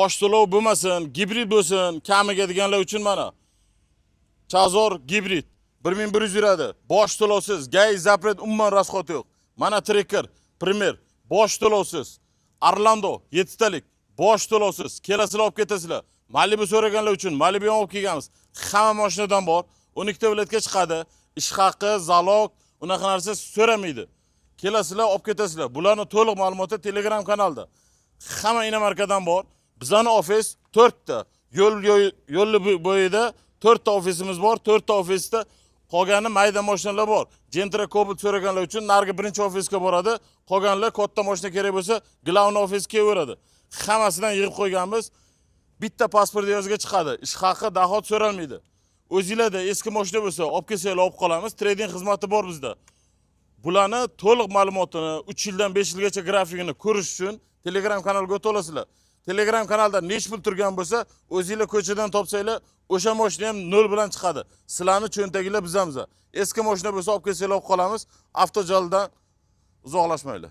Bosh to'lov bo'lmasin, gibrid bo'lsin, kamiga deganlar uchun mana. Chazor gibrid 1100 yuradi. Bosh to'lovsiz, ГАИ запрет, umuman расход yo'q. Mana Tracker, Premier, bosh to'lovsiz. Orlando 7 talik, bosh to'lovsiz. Kelasizlar, olib ketasizlar. Malibu so'raganlar uchun Malibu ham olib kelganmiz. Hamma mashinadan bor. 12 ta viloyatga chiqadi. Ish haqi, залог, unaqa narsa so'ramaydi. Kelasizlar, olib ketasizlar. Bularni to'liq ma'lumoti Telegram kanalda. Hamma иномарка dan bor. Bizani ofis 4 ta. Yo'l yo'lli bo'yida 4 ta ofisimiz bor. 4 ta ofisda qolgani mayda mashinalar bor. Gentra, Cobalt so'raganlar uchun narigi birinchi ofisga boradi. Qolganlar katta mashina kerak bo'lsa, главный ofisga kelaveradi. Hammasidan yig'ib qo'yganmiz. Bitta pasport yozga chiqadi. Ish haqi, доход so'ralmaydi. O'zinglarda eski mashina bo'lsa, olib kelsanglar, olib qolamiz. Trade-in xizmati bor bizda. Bularni to'liq ma'lumotini 3 yildan 5 yilgacha grafikini ko'rish uchun Telegram kanalga o'ta olasizlar. Telegram kanalda nech pul turgan bo'lsa, o'zinglar ko'chadan topsanglar, o'sha mashina ham nol bilan chiqadi. Sizlarni cho'ntaginglar bizamiz. Eski mashina bo'lsa, olib kelsanglar, olib qolamiz. Avtojaldan uzoqlashmanglar.